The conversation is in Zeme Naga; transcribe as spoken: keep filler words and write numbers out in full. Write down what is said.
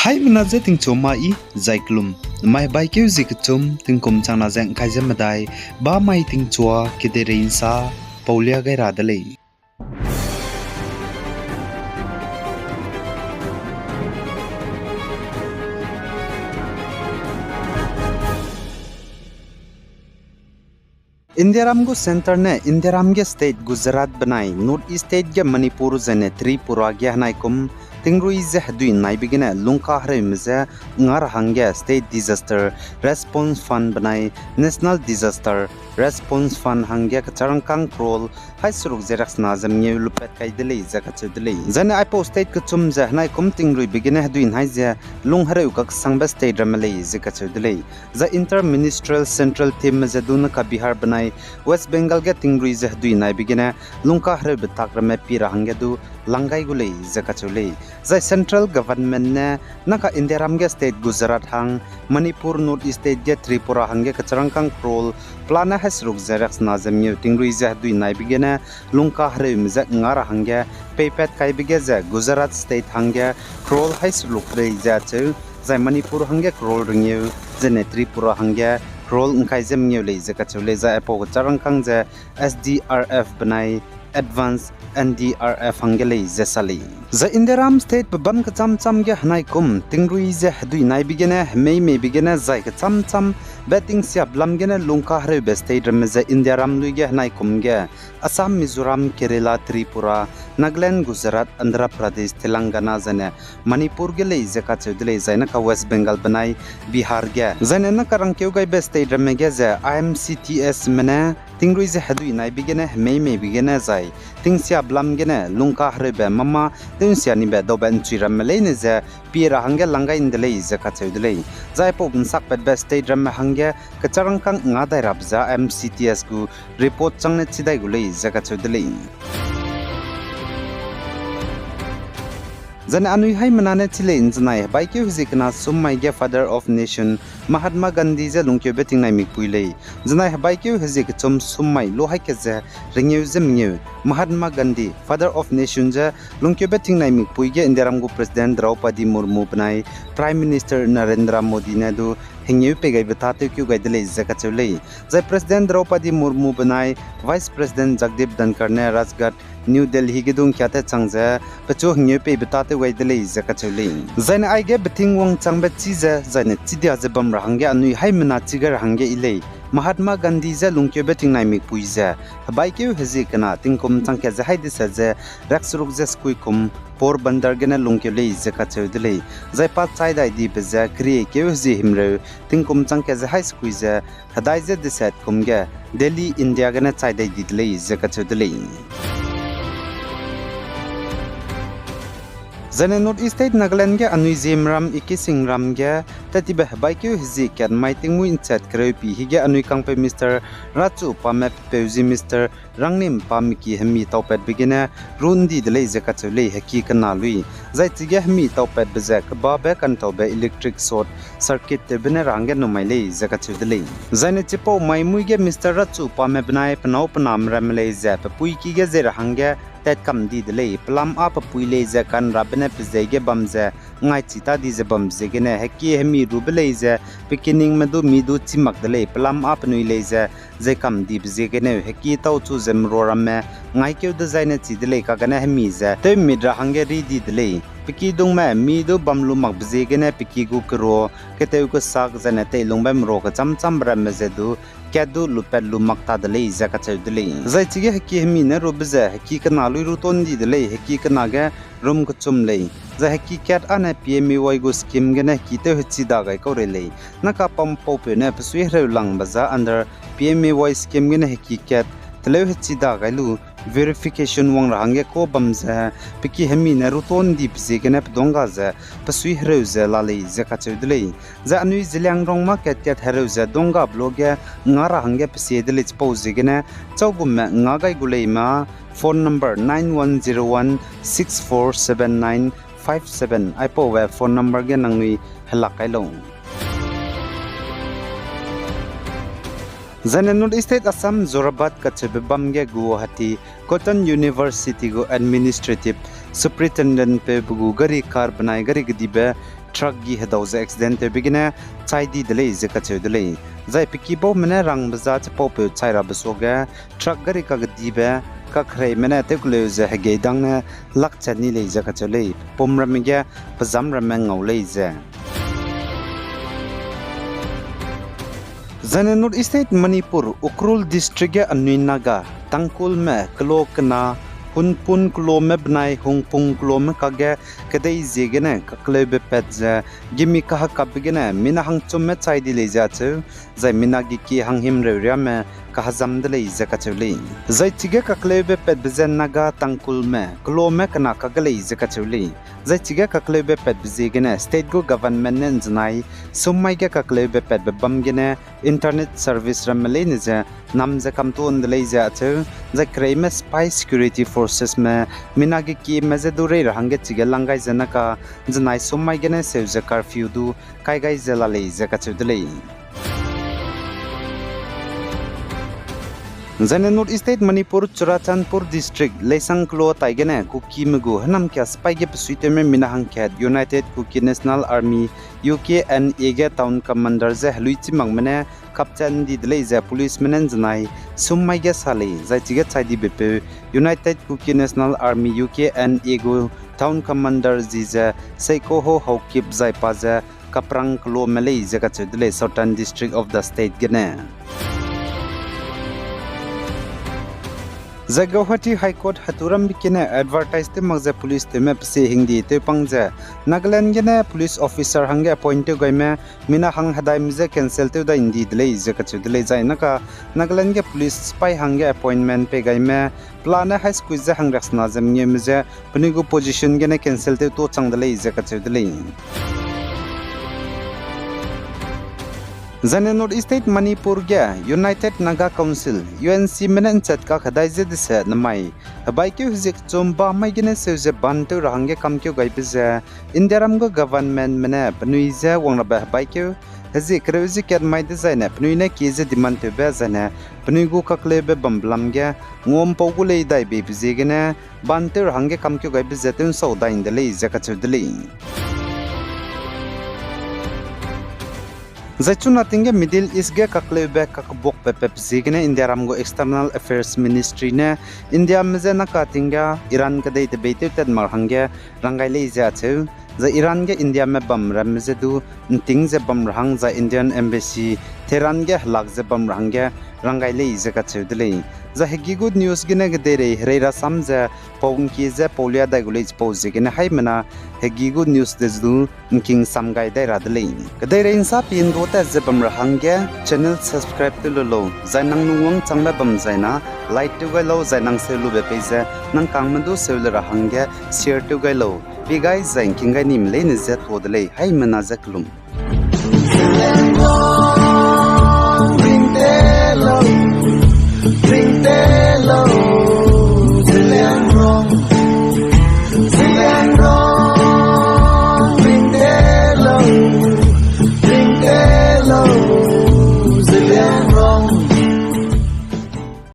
Haimena je tingchu ma i, zai kelum, mai hebaikeu zie kechum, tingkum changna ze ngkai ze medai, ba mai tingchua, kedeirei nsa, paulia gai ra de lei. Indiaram gu centre ne Indiaram ge state Gujarat benai North East state ge Manipur zaine Tripura ge henaikum tingrui ze hedui naibe gene lungkahereume je nga ra hangge State Disaster Response Fund benai National Disaster Response Fund hangge kecharangkâng crore hai seruk ze riaksena ze mengeu lupat kai de lei ze kacheu de lei. Zaine aipau state kechum ze henaikum tingruibe gene hedui nai ze lunghereu kaksangbe state ramme lei ze kacheu de lei. Zai inter-ministerial central team me ze du naka Bihar benai West Bengal ge tingrui ze hedui naibe gene lungkahereube tak ramme pie ra hangge du lang gai gu lei ze kacheu lei. Zai central government ne naka Indiaram ge state Gujarat hang, Manipur, North East state ge Tripura hangge kecharangkâng crore pelane hai seruk ze riaksena ze mengeu tingrui ze hedui naibe gene lungkahereume je nga ra hangge peipat kaibe ge ze Gujarat state hangge crore hai seruk lei ze acheu, zai Manipur hangge crore rengeu, zene Tripura hangge crore ngkai ze mengeu lei ze kacheu lei. Zai aipau kecharangkâng ze S D R F benai Advance N D R F hangge lei ze sa lei. Zai Indiaram state pebâm kecham cham ge henaikum tingrui ze hedui naibe gene, hemei meibe gene zai kecham cham be tingsiabe lam gene lungkahereube state ramme ze Indiaram lui ge henaikum ge Assam, Mizoram, Kerala, Tripura, Nagaland, Gujarat, Andhra Pradesh, Telangana zaine Manipur ge lei ze kacheu de lei, zai naka West Bengal benai Bihar ge. Zaine naka rangkeu gaibe state ramme ge ze I M C T S me ne tingrui ze hedui naibe gene, hemei meibe gene zai tingsiabe lam gene lungkahereube mâ mâ tew nsia nibe daube nchui ramme leine ze pie ra hangge lang gai nde lei ze kacheu de lei. Zai aipau nsakpatbe state ramme hangge kecharangkâng nga dai rabe ze I M C T S gu report chang ne chi dai gu lei ze kacheu de lei. Zaine anui haimena ne chi lei, nzenai hebaikeu hezie kena summai ge Father of Nation Mahatma Gandhi je lungkeube tingnai mikpui lei. Nzenai hebaikeu hezie kechum summai lu hai ke ze rengeu ze mengeu Mahatma Gandhi, Father of Nation je lungkeube tingnai mikpui ge Indiaram gu President Draupadi Murmu benai Prime Minister Narendra Modi ne du hengeu pei gaibe tâtewkeu gai de lei ze kacheu lei. Zai President Draupadi Murmu benai Vice President Jagdeep Dhankhar ne Rajghat, New Delhi ge du ngkiate chang ze pechu hengeu peibe tâtew gai de lei ze kacheu lei. Zaine aige beting wangchangbe chi ze, zaine chidia ze bam ra hangge anui haimena chi gai ra hangge i lei. Mahatma Gandhi je lungkeube tingnai mikpui ze, hebaikeu hezie kena tingkum chang kat ze hai deset ze riakseruk ze sekui kum Porbandar gene lungkeu lei ze kacheu de lei. Zai pa chai dai dibe ze keriekeu hezie himreu tingkum chang kat ze hai sekui ze hedai ze deset kum ge Delhi, India gene chai dai di de lei ze kacheu de lei. Zaine North East State Nagaland ge anui Zemiram Ikisingram ge tat tibe hebaikeu hezie kat mai tingmuî nchat kereu pi hige anui kangpeu Mister Rachu Pame pepeu zi Mister Rangnim Pameki hemi taupatbe gene ru ndi de lei ze kacheu lei heki kena lui. Zai chige hemi taupatbe ze kebabe kantaube electric short circuit tewbe ne ra hangge numai lei ze kacheu de lei. Zaine chipau mai mui ge Mister Rachu Pame benai penâu pename ramme lei ze pe puiki ge ze ra hangge tat kam di de lei. Pelam â pe pui lei ze kanrabe ne pe zei ge bam ze ngaichi ta di ze bambe ziegene heki hemi rube lei ze pe kiningme du mi du chî mak de lei. Pelam â penui lei ze zei kam dibe ziegeneu heki tau chu ze merua ramme ngaikeu dezaine chi de lei, kagene hemi ze tewmit ra hangge ri di de lei. Pe kidungme mi du bam lu makbe ziegene pe ki gu kerua, ketew kesak zaine teilungbe merua kechâm châmbe ramme ze du kat du lupat lu mak ta de lei ze kacheu de lei. Zai chige heki hemi ne rube ze heki kena lui ru ton di de lei, heki kena ge rum kechum lei. Zai heki kat â ne P M A Y gu scheme gene heki tew hechi da gai kau rei lei. Naka pampaupeu ne pesui hereu langbe za under P M A Y scheme gene heki kat teleu hechi da gai lu verification wang ra hangge ka bam ze, pe ki hemi ne ru ton dibe ziegene pedongga ze pesui hereu ze la lei ze kacheu de lei. Zai anui Zeliangrong market kat hereu ze donggabe luage nga ra hangge pesie de lei chipau ziegene châugumme nga gai gu lei ma phone number nine one zero one six four seven nine five seven, aipau we phone number ge nangnui helak kai lau. Zaine North East State Assam Jorabat kacheube bam ge Guwahati Cotton University gu administrative superintendent peu pe gu gari car benai gari kedibe truck gi hedau ze accident tewbe gene chai di de lei ze kacheu de lei. Zai pe kibaume ne rangbe za chipaupeu chai rabe suage truck gari kagedibe, kakereime ne tewkeleu ze hegeidang ne lakchat ni lei ze kacheu lei. Pum ramme ge pezam ramme ngau lei ze Zaine North East State Manipur, Ukhrul District ge anui Naga, Tangkhulme, kelo kena, Hunpun kelome benai Hungpung kelome kakge kedei ziegene kakleube pat ze, gimi kahekapbe gene mina hangchumme chai di lei ze acheu, zai mina gekie hanghimreu riame kahezam de lei ze kacheu lei. Zai chige kakleube patbe ze Naga Tangkhulme, kelome kena kakge lei ze kacheu lei. Zai chige kakleube patbe ziegene state gu government ne ’nzenai summai ge kakleube patbe bam gene internet service ramme leine ze nam ze kamtuâ ’nde lei ze acheu, zai kereime spy security forcesme mina gekieme je du rei ra hangge chige lang gai ze naka ’nzenai summai gene seu ze curfew du kai gai ze la lei ze kacheu de lei. Zaine North East State Manipur, Churachandpur District, Leisang kelo tai gene Kukime gu hênamkia sipai ge besuitewme mina hangkat United Kuki National Army, U K N A ge town commander je heluichi makme ne kapchat ’ndi de lei ze policeme ne ’nzenai summai ge sa lei, zai chige chai dibepeu United Kuki National Army, U K N A gu town commander zi ze Seikoho Haokip zai pa ze Kaprang kelome lei ze kacheu de lei Southern District of the State gene. Zai Guwahati High Court heturambe kene advertise tew mak ze police tewme pesie hingdi tewpang ze Nagaland gene police officer hangge appoint tew gaime mina hang hedaime je cancel tew dai ’ndi de lei ze kacheu de lei. Zai naka Nagaland ge police sipai hangge appointment pei gaime pelane high school je hangriaksena ze mengeume je penui gu position gene cancel tew tuâ chang de lei ze kacheu de lei. Zaine North East State Manipur ge United Naga Council, U N Cme ne ’nchat kakhedai ze dese nemai hebaikeu hezie kechum ba mai gene seu ze ban tew ra hangge kamkeu gaibe ze Indiaram gu governmentme ne penui je wangrabe hebaikeu hezie kereu ze kat mai dezaine penui ne kie ze demand tewbe zaine penui gu kakleube bambe lam ge nguampau gu lei dai beibe ziegene ban tew ra hangge kamkeu gaibe ze tew'nsau dai ’nde lei ze kacheu de lei. Zai chuna ting ge Middle East ge kakleube kakbuakbe pep ziegene Indiaram gu External Affairs Ministry ne Indiame je naka ting ga Iran kedei tebeitew tat mak ra hangge ranggai lei ze acheu. Zai Iran ge Indiame bam ramme je du ’nting ze bam ra hang zai Indian Embassy Tehran ge helak ze bam ra hangge ranggai lei ze kacheu de lei. Zai hegi gu news gene kedeirei herei rasam ze pau ’ngkie ze paulia dai gu lei chipau ziegene haimena hegi gu news de ze du ’ngking sam gai dai ra de lei. Kedeirei ’nsa pindua tat ze bam ra hangge channel subscribe tew lu lau, zai nang lungwangchangbe bam zaina like tew gai lau, zai nang seu lube pei ze nang kangme du seu le ra hangge share tew gai lau. Pei gai zai ’ngking gai nime leine je tuâ de lei, haimena je kelum.